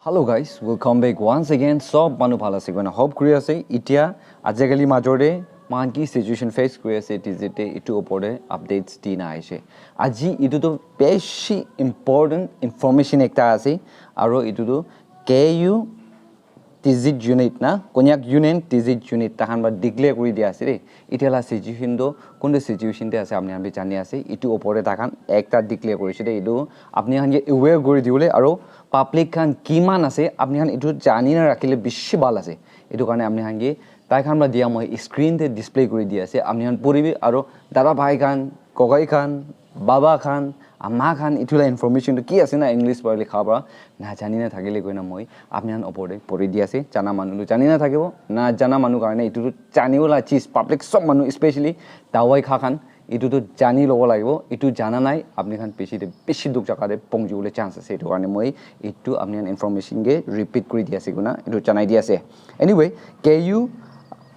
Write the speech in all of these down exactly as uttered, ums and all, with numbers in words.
Hello guys, welcome back once again. Sob manu bhal ase koina hope kuri ase. Itia ajikali major te moikhan ki situation face kuri ase T Z te, itu opor te updates di na aise. Aji itu tu beshi important information ekta ase, aro itu tu K U T Z unit na, Konyak Union T Z unit takhan ba declare kuri dia ase de. Itia la situation tu kuntu situation te ase apni khan bi jani ase. Itu opor te takhan ekta declare kurise de. Itu apni khan ke aware kuri diwole aro public khan kiman ase apni khan itu jani na rakhile bishi bhal ase. Itu karne apni khan ke tai khan ba dia moi screen te display kuri di ase. Apni khan puri bi aro dada bhai khan, kokai khan, baba khan, ama khan itu la information tu ki ase na English para likha para na jani na thakile koina moi apni khan opor te puri di ase. Jana manu tu jani na thakibo, na jana manu karne itu tu janibo la cheez public sob manu, especially dawai kha khan, itu tu jani lobo lagibo. Itu jana nai apni khan bishi te bishi dukh jaga te pongji bole chance ase. Itu karne moi itu apni khan information ke repeat kuri di ase koina itu janai di ase. Anyway, K U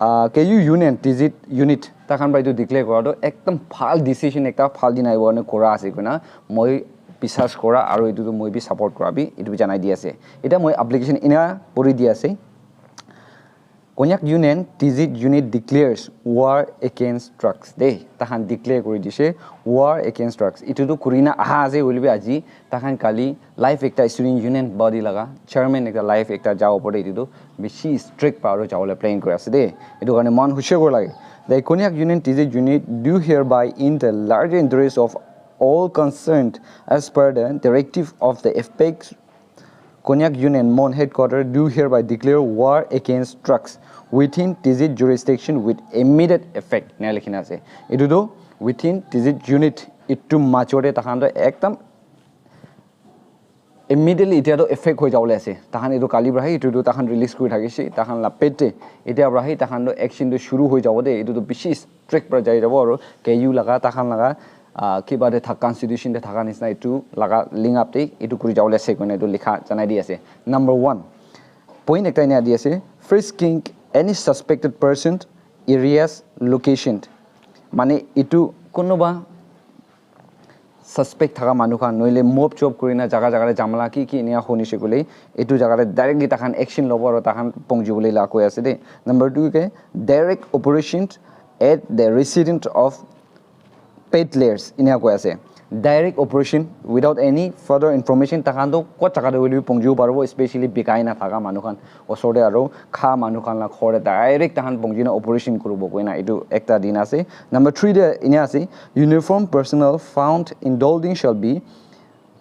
uh, K U Union T Z unit takhan para itu declare kora tu ekdam bhal decision ekta bhal din aibo karne kora ase koina moi biswas kora aro itu tu moi bi support kora bi itu bi janai di ase. Eta moi application ina puri di ase. Konyak Union T Z unit declares war against drugs. De, takhan declare kuri dise war against drugs. Itu tu kurina aha ase hoile bi aji takhan kali live ekta student union body laga chairman ekta live ekta jabo pore itu tu bishi strict pa aro jabole plan kuri ase de. Itu karne mon hushar kuri lage. The Konyak Union T Z unit do hereby in the larger interest of all concerned as per the directive of the apex Konyak Union Mon headquarter do hereby declare war against drugs within T Z jurisdiction with immediate effect. Ena likhina ase. Itu tu within T Z unit itu major te takhan tu ekdam immediately itia tu effect hoi jabole ase. Takhan itu kali para hi itu tu takhan release kuri thakise. Takhan la pet te itia para hi takhan tu action tu shuru hoi jabo de. Itu tu bishi strict para jai jabo aro K U laga takhan laga ah, kiba te thak constitution te thaka nisna itu laga link up te itu kuri jabole ase koina itu likha janai di ase. Number one, point ekta ena di ase, frisking any suspected person, areas, location. Mane itu kunuba suspect thaka manu khan noile mob job kurina jaga jaga te jamala ki ki enia honise koile itu jaga te directly takhan action lobo aro takhan pongji bole la koi ase de. Number two ke direct operations at the resident of peddlers enia koi ase. Direct operation without any further information takhan to kot jaga te hoile bi pongjibo paribo, especially bikai na thaka manu khan osor te aro kha manu khan la ghor te direct takhan pongji na operation kuribo koina itu ekta din ase. Number three te enia ase, uniform personnel found indulging shall be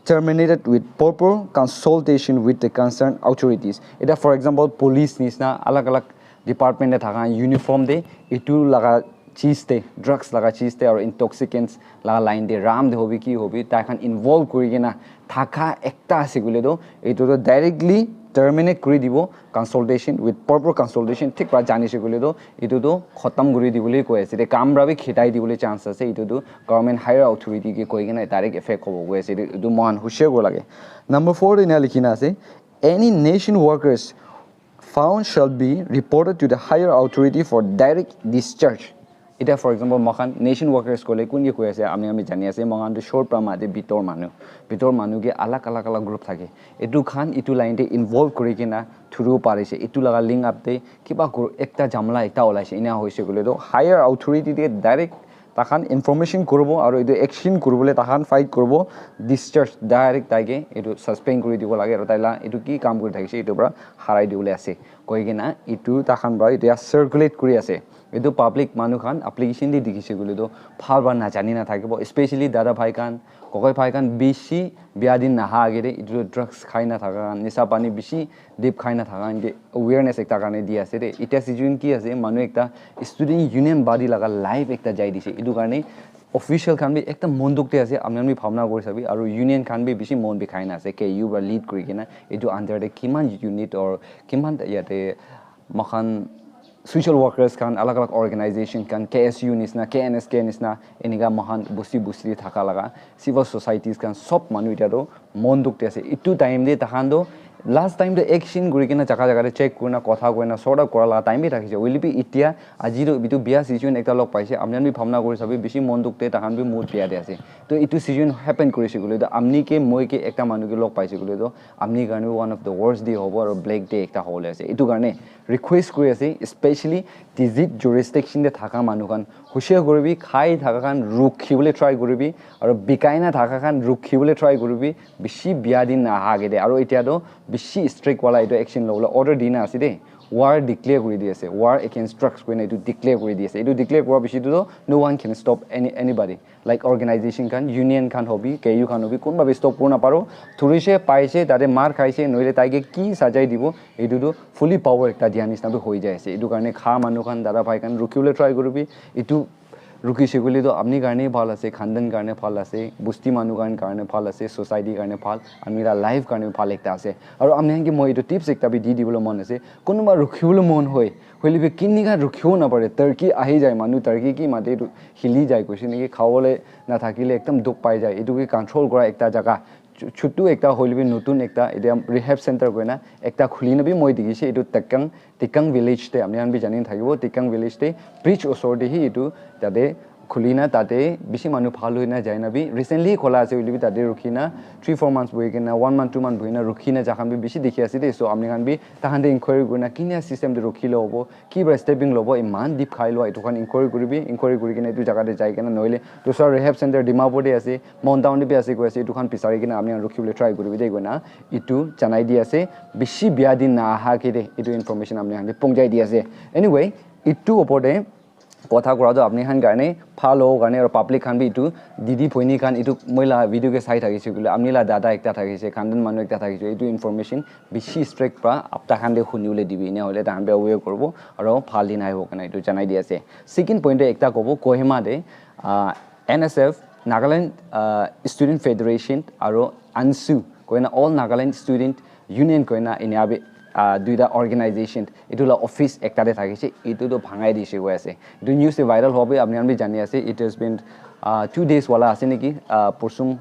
terminated with proper consultation with the concerned authorities. Eta for example police nisna alag alag department te thaka uniform te itu laga cheez te, drugs laga cheez te aro intoxicants laga line te, rum te hobi ki hobi, tai khan involve kuri kena thaka ekta ase koile to itu to directly terminate kuri dibo, consultation with proper consultation thik para janise koile to itu to khatam kuri dibole koi ase de, kam para bi khitai dibole chance ase. Itu to government higher authority ke koi kena direct effect hobo koi ase de, itu mohan hushar kuri lage. Number four te ena likhina ase, any nation workers found shall be reported to the higher authority for direct discharge. Eta for example moikhan nation workers koile kun ke koi ase, ami ami jani ase moikhan to short para mate bitor manu, bitor manu ke alag alag alag group thake, itu khan itu line te involve kuri kena thuru parise, itu laga link up te kiba kur ekta jamala ekta olaise, ena hoise koile to higher authority te direct takhan information kuribo aro itu action kuribole takhan fight kuribo, discharge direct taike itu suspend kuri dibo lage aro taila itu ki kam kuri thakise itu para harai dibole ase koi kena itu takhan para itu ya circulate kuri ase. Itu public manu khan application te dikhise koile to bhal para najani na thakibo, especially dada bhai khan, kokai bhai khan bishi bia din naha age te itu drugs khai na thaka khan, nisa pani bishi dip khai na thaka khan ke awareness ekta karne di ase de. Itya situation ki ase, manu ekta student union body laga live ekta jai dise, itu karne official khan bi ekta mon dukh te ase, apni khan bi bhabna kuri sabi, aru union khan bi bishi mon bikhai na ase, K U para lead kuri kena itu under te kiman unit or kiman yate moikhan social workers khan, alag alag organization khan, K S U nisna, K N S K nisna, enika moikhan busti busti thaka laga civil societies khan sob manu itya toh mon dukh te ase. Itu time te takhan toh Last time tu action kuri kena jaga jaga te check kurina kotha koina sort out kura laga time bi thakise. Hoile bi itia aji tu etu bia situation ekta log paise. Apni khan bi bhabna kuri sabi, bishi mon dukh te takhan bi mood bia te ase. To etu situation happen kurise koile to apni ke moi ke ekta manu ke log paise koile to apni karne one of the worst day hobo aru black day ekta hobole ase. Etu karne request kuri ase, especially Tizit jurisdiction te thaka manu khan, hushar kuribi, khai thaka khan rukhi bole try kuribi, aru bikai na thaka khan rukhi bole try kuribi, bishi bia din na aha ke de. Aru itia to bishi strict wala etu action lobole order di na ase de. War declare kuri di ase, war against drugs koina etu declare kuri di ase. Etu declare kura bishi tu no one can stop any anybody. Like organization khan, union khan hobi, K U khan hobi, kunba bi stop kuri na paro. Thurise, paise, tate mar khaise, noile tai ke ki sajai dibo, etu tu fully power ekta dia nisna bi hoi jai ase. Etu karne kha manu khan, dada bhai khan, rukhi bole try kuribi. Etu rukhi se koile to apni karne bhal ase, khandan karne bhal ase, busti manu khan karne bhal ase, society karne bhal, ami la life karne bhal ekta ase. Aru apni khan ke moi etu tips ekta bi di dibole mon ase, kunuba rukhi bole mon hoi, hoile bi kinika rukhibo na pare, turkey ahi jai, manu turkey ki mate etu hili jai koise niki, khabole na thakile ekdam dukh pai jai. Etu ke control kura ekta jaga, chu- chutu ekta hoile bi notun ekta, etia rehab center koina ekta khuli na bi moi dikhi se, etu Tikang, Tikang village te apni khan bi jani thakibo, Tikang village te bridge osor te hi etu tate khuli na tate bishi manu bhal hoi na jai na bi recently khola ase, hoile bi tate rukhi na three four months bohi kena, one month, two month bohi na rukhi na ja khan bi bishi dikhi ase de. So apni khan bi tahan te inquiry kuri na kinia system te rukhi le hobo, ki para stepping lobo, iman dip khai lua, etu khan inquiry kuribi, inquiry kuri kena etu jaga te jai kena, noile dusra rehab center Dimapur te ase, Mon Town te bi ase koi ase, etu khan bisari kena apni khan rukhi bole try kuribi de koina etu janai di ase. Bishi bia din na aha ke de etu information apni khan ke pongjai di ase. Anyway, etu opor te kotha kura tu apni khan karne bhal hobo karne aru public khan bi etu didi bhoni khan etu moi la video ke sai thakise koile apni la dada ekta thakise, khandan manu ekta thakise, etu information bishi strict pra apta khan de huni bole dibi, ena hoile tahan bi aware kuribo aru bhal din ahibo karne etu janai di ase. Second point te ekta kobo, Kohima te ah, N S F, Nagaland ah, Student Federation aru ANSU koina All Nagaland Student Union koina enia bi ah, duita organization etu la office ekta te thakise, etu tu bhangai dise koi ase. Etu news te viral howa bi apni khan bi jani ase. It has been ah, two days wala ase niki, ah, porsum,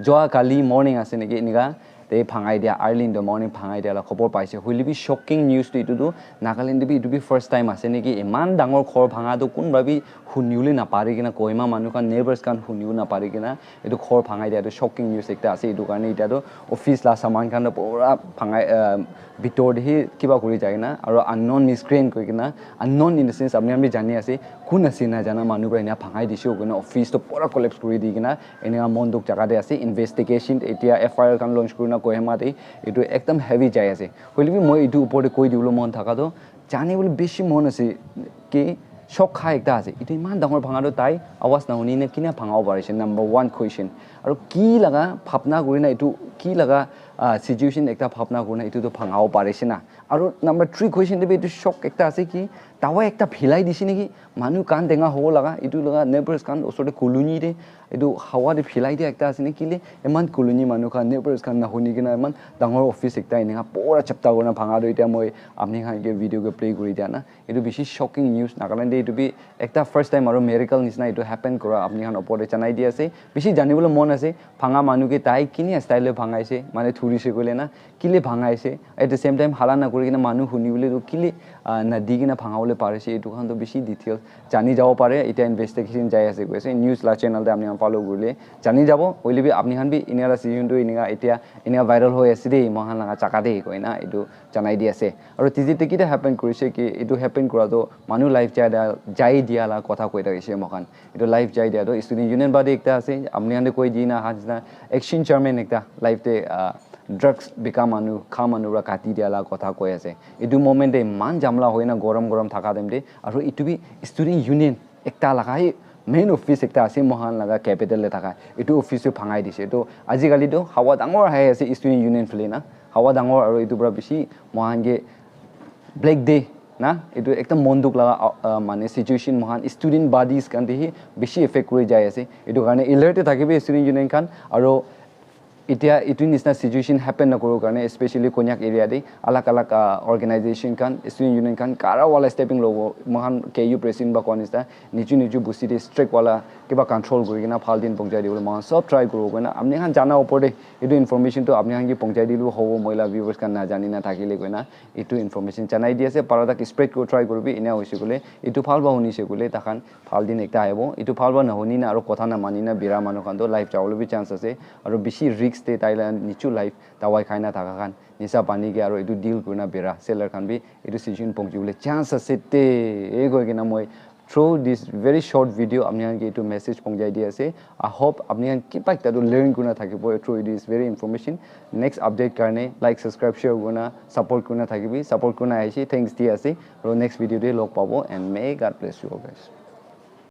jua kali morning ase niki, enika te bhangai dia, early in the morning bhangai dia la khobor paise. Hoile bi shocking news tu etu tu Nagaland te bi etu bi first time ase niki, iman dangor ghor bhanga tu kunba bi huni bole na pari kena, Kohima manu khan, neighbors khan huni bole na pari kena etu ghor bhangai dia tu shocking news ekta ase. Etu karne itia tu office la saman khan tu pura bhangai, ah, bitor te hi kiba kuri jai kena, aru unknown miscreant koi kena, unknown in the sense apni khan bi jani ase, kun ase na jana manu para ena bhangai dise koina office tu pura collapse kuri di kena, ena mon dukh jaga te ase. Investigation itia F I R khan launch kurina Kohima te, etu ekdam heavy jai ase. Hoile bi moi etu upor te koi dibole mon thaka tu, jani bole bishi mon ase ki shock kha ekta ase. Etu iman dangor bhanga tu tai awaaz na huni na kina bhangabo parise? Number one question. Aru ki laga bhabna kurina etu ki laga, ah, situation ekta bhabna kurina etu tu bhangabo parise na? Aru number three question te bi etu shock ekta ase ki dawai ekta philai dise niki, manu kan tenga hobo laga, etu laga neighbors khan osor te colony te etu hawa te philai dia ekta ase niki le, iman colony manu khan, neighbors khan na huni kena iman dangor office ekta eneka pura chapta kurina bhanga tu itia moi apni khan ke video ke play kuri dia na. Etu bishi shocking news. Nagaland te etu bi ekta first time aru miracle nisna etu happen kura apni khan opor te janai di ase. Bishi jani bole mon ase, bhanga manu ke tai kinia style te bhangai se, mane thuri se koile na, kile bhangai se, at the same time hala na kuri kena manu huni bole tu kile, ah, na di kena bhanga bole pare se, etu khan tu bishi details jani jabo pare. Itia investigation jai ase koi ase, news la channel te apni khan follow kurile jani jabo. Hoile bi apni khan bi enika la situation tu enika itia enika viral hoi ase de, moi khan laga jaga te koina etu janai di ase. Aru Tizit te kita happen kurise ki, etu happen kura tu manu life jai dia, jai dia la kotha koi thakise moi khan. Etu life jai dia tu student union body ekta ase, apni khan te koi di na aha nisna, action chairman ekta life te, ah, drugs bika manu, kha manu para kati dia la kotha koi ase. Etu moment te iman jamla hoina gorom gorom thaka time te, aru etu bi student union ekta laga hi main office ekta ase, moi khan laga capital te thaka. Etu office tu bhangai dise. Etu ajikali tu hawa dangor hai ase student union phale na. Hawa dangor aru etu para bishi moi khan ke black day na, etu ekta mon dukh laga, ah, ah, mane situation moi khan student bodies khan te hi bishi effect kuri jai ase. Etu karne alert te thakibi student union khan, aru Etia etu nisna situation happen na koro karne, especially Konyak area de alag alag uh, organization khan, student union khan, kara wala stepping lobo, mohan K U president ba koa nisna niju niju busti de strict wala kiba control kuri kena bhal din pongchai dibole mohan sob try kuro koina. Apni khan jana upor de etu information to apni khan ki pongchai dile hobo, moi la viewers khan na jani na thakile koina etu information janai di ase. Para tak spread ko try koribi, ena hoise kole etu bhal ba hunise kole takhan bhal din ekta ahibo. Etu bhal ba nahuni na aro kotha na mani na bira manu khan to life jabole bi chance ase. Aro bishi risk te tai la nichu life dawai khai na thaka khan nisa pani ke aro etu deal kurina bira seller khan bi etu situation pongchi bole chance ase te. E koi kena moi through this very short video apni khan ke etu message pongchai di ase. I hope apni khan kiba ekta to learn kurina thakibo through this very information. Next update karne like, subscribe, share kurina support kurina thakibi. Support kurina aise, thanks di ase. Aro next video de log pabo and may God bless you all guys.